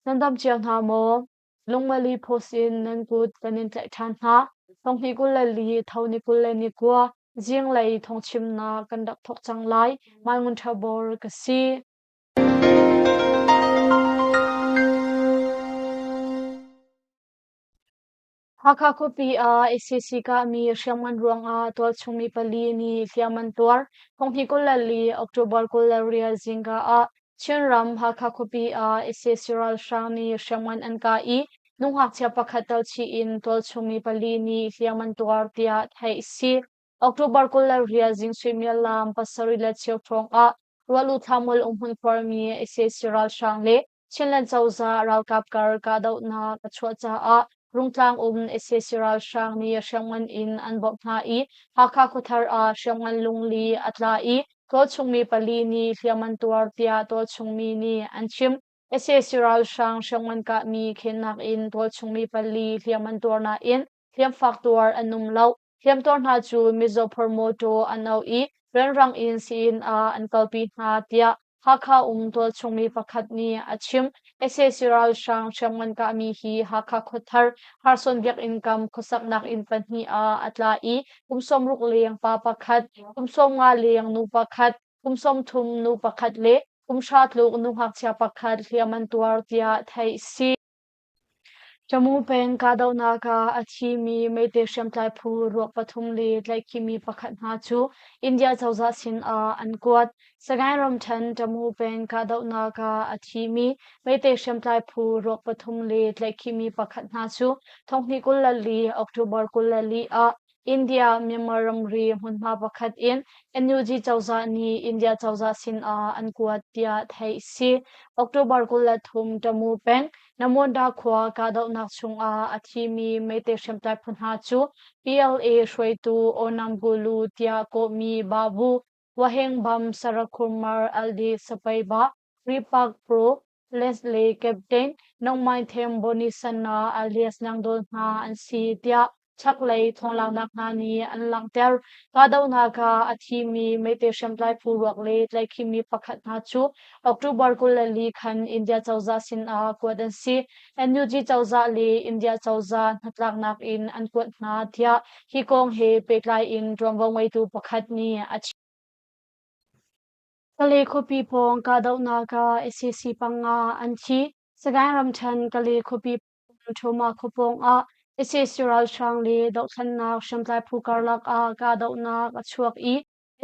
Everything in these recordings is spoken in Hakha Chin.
Nan dam cio hna maw? Lungmali post in nan kut kan in tlaih ṭhan hna. Thonghnih 24, tho ni 29, zinglei thawngchimnak kan rak thawk cang lai. Mai Ngun Ṭha Bor ka si. Hakha khuapi ah sac kahmi hriamngan ruangah tualchung mi pali nih hliam an tuar. Thonghnih 24 October 28 zingka ah Chinram Hakha khuapi ah sac ralhrang nih hriamngan an kah i nu ngakchia pakhat telchih in tualchung mi pali nih hliam an tuar tiah theih a si. October 28 zing suimilam pasarih le cheu hrawng ah Rualu Thlamual umhmun khuarmi sac ralhrang le Chinland cozah ralkap kar kahdohnak a chuah caah Rungtlang um sac ralhrang nih hriamngan in an bawmh hna i Hakha khuathar ah hriamngan lungli a tla i tualchung mi pali nih hliam an tuar tiah tualchung mi nih an chim. Sac ralhrang hriamngan kahmi khennak in tualchung mi pali hliam an tuar nain hliamfak tuar an um lo. Hliamtuar hna cu mizaw phor mawṭaw an auh i rianrang in sii-inn ah an kalpi hna tiah Hakha um tualchung mi pakhat nih a chim. Sac ralhrang hriamngan kahmi hi Hakha khuathar Harson biakinn kam khuasaknak inn pahnih ah a tla i kum 60 leng pa pakhat, kum 50 leng nu pakhat, kum 30 nu pakhat le kum hra tluk nu ngakchia pakhat hliam an tuar tiah theih a si. Tamu peng kahdohnak ah a thimi Meitei hriamtlai phu ruak pathum le tlaihkhihmi pakhat hna cu India cozah sinah an kuat. Sagaing ramṭhen Tamu peng kahdohnak ah a thimi Meitei hriamtlai phu ruak pathum le tlaihkhihmi pakhat hna cu thonghnih 24 October 24 ah India Myanmar ramri hmunhma pakhat in NUG cozah nih India cozah sinah an kuat tiah theih a si. October 23 Tamu peng Namonda khua kahdohnak chungah a thimi Meitei hriamtlai phu hna cu PLA hruaitu Onam Gulu tiah kawhmi Babu Wahengbam Sarakhumar Aldi Sapaiba Ripak Pro Leslie Captain Nongmaithem Bonisana alias Nangdawl hna an si tiah chaklei thawnglaknak hna nih an langhter. Kahdohnak ah a thimi Meitei hriamtlai phu ruak le tlaihkhimmi pakhat hna cu October 24 khan India cozah sinah kuat an si. NUG cozah le India cozah hnatlaknak in an kuat hna tiah hi kong he pehtlai in ṭuanvo ngeitu pakhat nih a chim. Kale khuapi pawng kahdohnak ah sac panga an thi. Sagaing ramṭhen Kale khuapi Ṭhuma khua pawng ah sac ralhrang le dohthlennak hriamtlai phu karlak ah kahdohnak a chuak i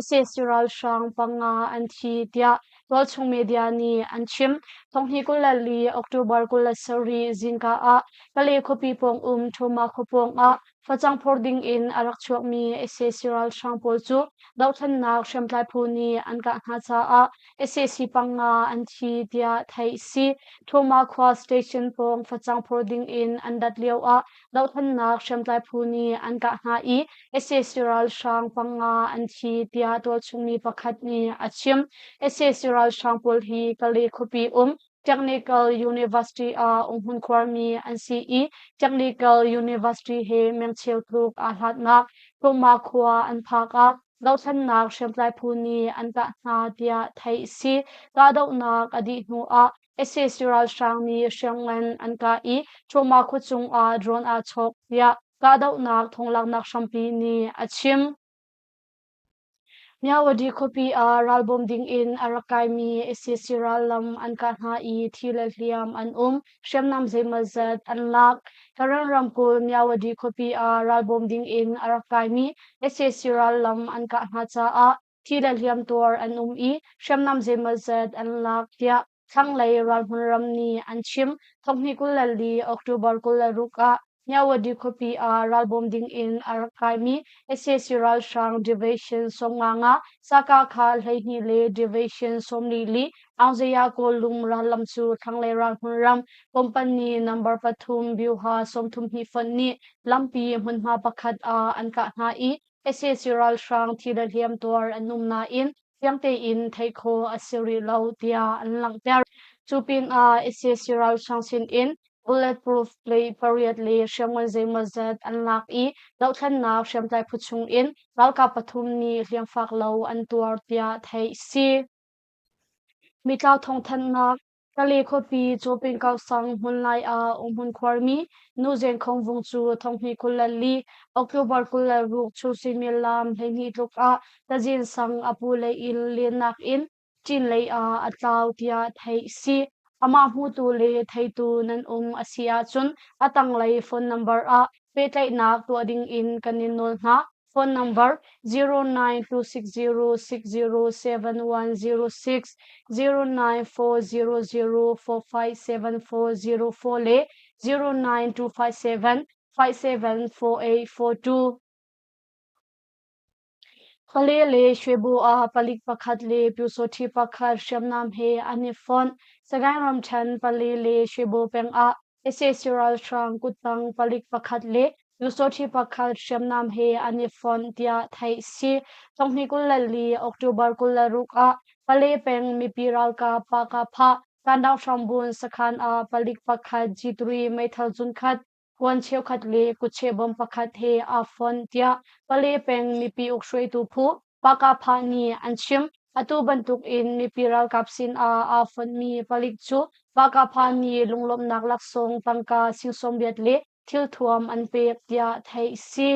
sac ralhrang panga an thi tiah tualchung media nih an chim. Thonghnih 24 October 27 zingka ah Kale khuapi pawng um Ṭhuma khua pawng ah Facang phor dingin a rak chuakmi sac ralhrang pawl cu dohthlennak hriamtlai phu nih an kah hna caah sac panga an thi tiah theih a si. Thuma khua station pawng facang phor dingin an rat lioah dohthlennak hriamtlai phu nih an kah hna i sac ralhrang panga an thi tiah tualchung mi pakhat nih a chim. Sac ralhrang pawl hi Kale khuapi um Technical University ah umhmun khuarmi an si i Technical University he mengcheu tluk aa hlatnak Tlawma khua an phak ah dohthlennak hriamtlai phu nih an kah hna tiah theih a si. Kahdohnak a dih hnu ah sac ralhrang nih hriamngan an kah i Tlawma khua cung ah drone aa chawk tiah kahdohnak thonglaknak hrampi nih a chim. Myawaddy khuapi ah ralbawm dingin a rak kaimi sac rallam an kah hna i thi le hliam an um. Hriamnam zeimawzat an lak. Karen ramkulh Myawaddy khuapi ah ralbawm dingin a rak kaimi sac rallam an kah hna caah thi le hliam tuar an um i hriamnam zeimawzat an lak tiah thlanglei ralhmun ram nih an chim. Thonghnih 24 October 26 ah Myawaddy khuapi ah ralbawm dingin a rak kaimi sac ralhrang Division 55 Sakakha 12 le Division 44 Aungzaya Kawlung rallam cu thlanglei ralhmun ram company number pathum Byuha 32 fonh nih lampi hmunhma pakhat ah an kah hna i sac ralhrang thi le hliam tuar an um nain fiang tein theih khawh a si rih lo tiah an langhter. Cu pinah sac ralhrang sinin bulletproof plate pariat le hriamngan zeimawzat an lak i dohthlennak hriamtlai phu chungin ralkap pathum nih hliamfak lo an tuar tiah theih a si. Mitlau thawngthanhnak. Kale khuapi Cawping Kausang hmunlai ah umhmun khuarmi Nu Zen Khong Vung cu thonghnih 24 October 26 chun suimilam 12 tluk ah Tazin sang a pu lei in lennak in Chin lei ah a tlau tiah theih si. Amah hmutu le theitu nan um a si ahcun a tanglei phone number ah pehtlaihnak tuah ding in kan in nawl hna. Phone number 0926060706, 09400457404 le 09257 574842. Pale le Shwebo ah palik pakhat le pyusawṭhi pakhat hriamnam he an i fonh. Sagaing ramṭhen Pale le Shwebo peng ah sac ralhrang kuttang palik pakhat le pyusawṭhi pakhat hriamnam he an i fonh tiah theih si. Thonghnih 24 October 26 ah Pale peng mipi ralkap Pakapha Kandang Hrambun sakhan ah palik pakhat G3 meithal zunkhat kuan cheukhat le kutcheh bom pakhat he aa fonh tiah Pale peng mipi ukhruaitu phu Pakapha nih an chim. Atu bantuk in mipi ralkap sin ah aa fonhmi palik cu Pakapha nih lunglawmhnak laksawng tangka sing 80 le thilthuam an pek tiah theih si.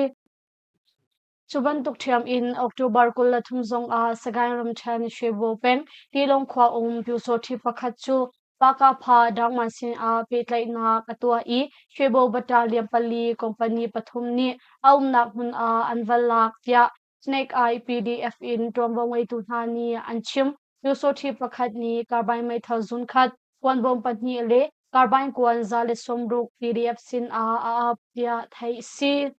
Cu bantuk ṭhiam in October 23 zong ah Sagaing ramṭhen Shwebo peng Tilawng khua um Pyusawṭhi pakhat cu Pakapha Dangman sin ah pehtlaihnak a tuah i Shwebo Battalion pali company pathum nih a umnak hmun ah an va lak tiah Snake Eye PDF in ṭuanvo ngeitu hna nih an chim. Pyusawṭhi pakhat nih carbine meithal zunkhat, kuanbawm pahnih le carbine kuan 160 PDF sin ah a ap tiah theih a si.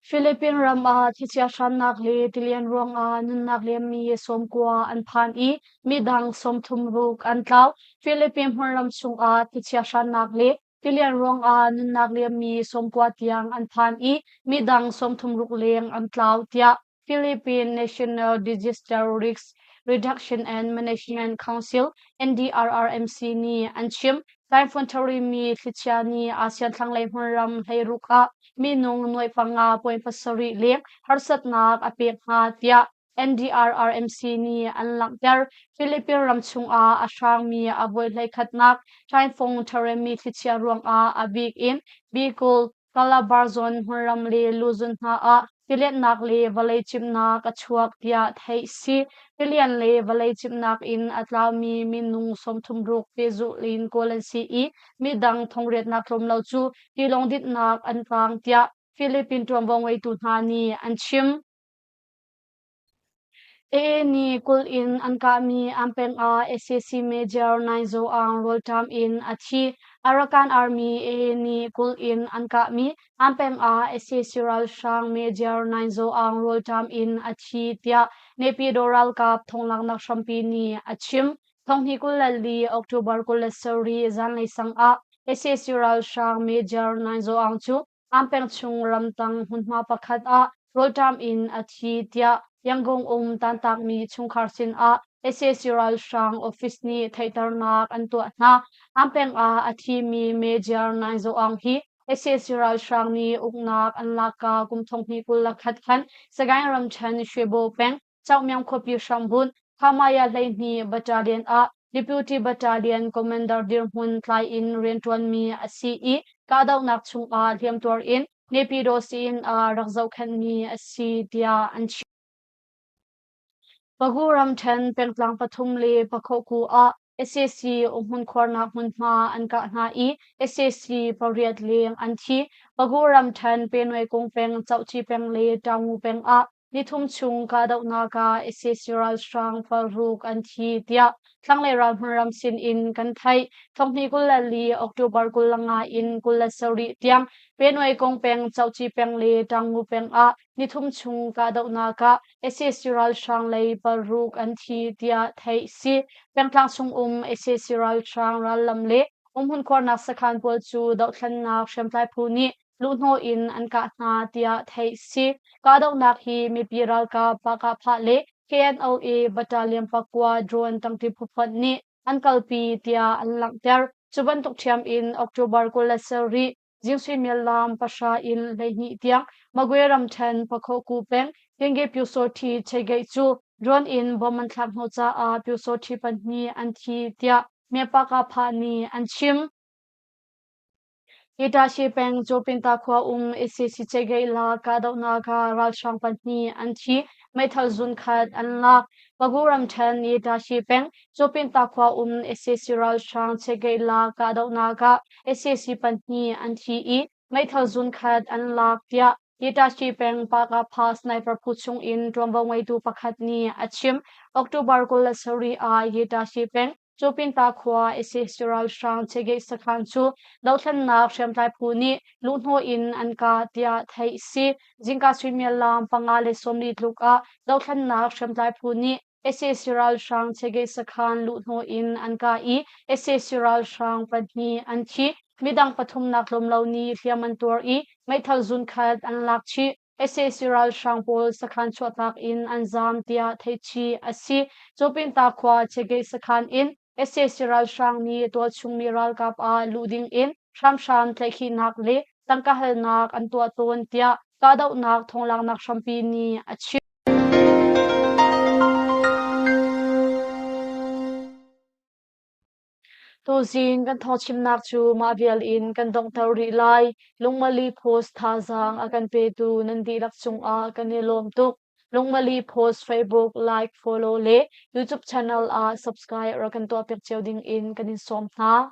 Philippine ram ah thlichia hrannak le tilian ruangah nunnak liammi 90 an phan i midang 36 an tlau. Philippine hmunram chungah thlichia hrannak le tilian ruangah nunnak liammi 90 tiang an phan i midang 36 leng an tlau tiah Philippine National Disaster Risk Reduction and Management Council NDRRMC nih an chim. Typhoon Terimi thlichia nih ASEAN thlanglei hmunram 16 ah minung nuai 5.7 leng harsatnak a pek hna tiah NDRRMC nih an langhter. Philippine ram chungah a hrangmi a voi hleikhatnak Typhoon Teremi thlichia ruangah a bik in Bicol, Calabarzon hmunram le Luzon hna ah tilianhnak le vawlei cimnak a chuak tiah theih si. Tilian le vawlei cimnak in a tlaumi minung 36 pehzulh in kawl an si i midang thongriatnak tlawm lo cu tilawng dinhnak an tang tiah Philippine ṭuanvo ngeitu hna nih an chim. AA nih kulh in an kahmi an peng ah sac Major Naing Zaw Aung rawlṭam in a thi. Arakan Army AA nih kulh in an kahmi an peng ah sac ralhrang Major Naing Zaw Aung rawlṭam in a thi tiah Naypyidaw ralkap thonglaknak hrampi nih a chim. Thonghnih 24 October 27 zanlei sang ah sac ralhrang Major Naing Zaw Aung cu An peng chung ramtang hmunhma pakhat ah rawlṭam in a thi tiah Yangon um tantakmi chungkhar sinah sac ralhrang office nih theihternak an tuah hna. An peng ah a thimi Major Naing Zaw Aung hi sac ralhrang nih uknak an lakka kum 2021 khan Sagaing ramṭhen Shwebo peng Caukmyang khuapi hrambunh Khamaya 12 Battalion ah Deputy Battalion Commander dirhmun tlai in rianṭuanmi a si i kahdohnak chungah hliamtuar in Naypyidaw sii-inn ah rak zohkhenhmi a si tiah an chim. Pagu ramṭhen pengtlang pathum le Pakhoku ah sac umhmun khuarnak hmunhma an kah hna i sac pariat leng an thi. Pagu ramṭhen Penuaikung peng, Cohci peng le Taungu peng ah Nithum chung kahdohnak ah sac ralhrang paruk an thi tiah thlanglei ralhmun sin in kan theih. Thonghnih 24 October 25 in 27 tiang Penuai Kong peng, Cohci peng le Taungu peng ah nithum chung kahdohnak ah sac ralhrang lei paruk an thi tiah theih si. Pengtlang chung um sac ralhrang rallam le umhmun khuarnak sakhan pawl cu dohthlennak hriamtlai phu nih luhhnawh in an kah hna tiah theih si. Kahdohnak hi mipi ralkap Pakahphah le KNLA Battalion pakua drone tangti phufonh nih an kalpi tiah an langhter. Cu bantuk ṭhiam in October 27 zing suimilam 9 in 12 tiang Magwe ramṭhen Pakhoku peng Tingge Pyusawṭhi Chegeih cu Drone in bomb an thlak hnawh caah Pyusawṭhi pahnih an thi tiah Myapakapha nih an chim. Itashi peng Cawpinta khua um sac Cegeih kahdohnak ah ralhrang pahnih an thi, meithal zunkhat an lak. Pagu ramṭhen Itashi peng Cawpinta khua um sac ralhrang Cegeih kahdohnak ah sac pahnih an thi i meithal zunkhat an lak tiah Itashi peng Pakapha sniper phu chung in ṭuanvo ngeitu pakhat nih a chim. October 27 ah Itashi peng Cupinta khua sac ralhrang Chegeih sakhan cu dothlennak hriamtlai phu nih luhhnawh in an kah tiah theih si. Zingka suimilam 5:40 tluk ah dothlennak hriamtlai phu nih sac ralhrang Chegeih sakhan luhhnawh in an kah i sac ralhrang pahnih an thi. Midang pathumnak tlawm lo nih hliam an tuar i meithal zunkhat an lak chih. Sac ralhrang pawl sakhan chuahtak in an zaam tiah theihchih a si. Cupinta khua Chegeih sakhan in sac ralhrang nih tualchung mi ralkap ah luh ding in hramhram tlaihkhihnak le tangka halnak an tuah tawn tiah kahdohnak thawnglaaknak hrampi nih a chim. Tuzing kan thawngchimnak cu mah vial in kan donghter rih lai. Lungmali Post thazaang a kan petu nan dihlak cungah kan i lawm tuk. Lungmali Post Facebook like, follow le YouTube channel ah subscribe rak kan tuahpiak cio ding in kan in sawm hna.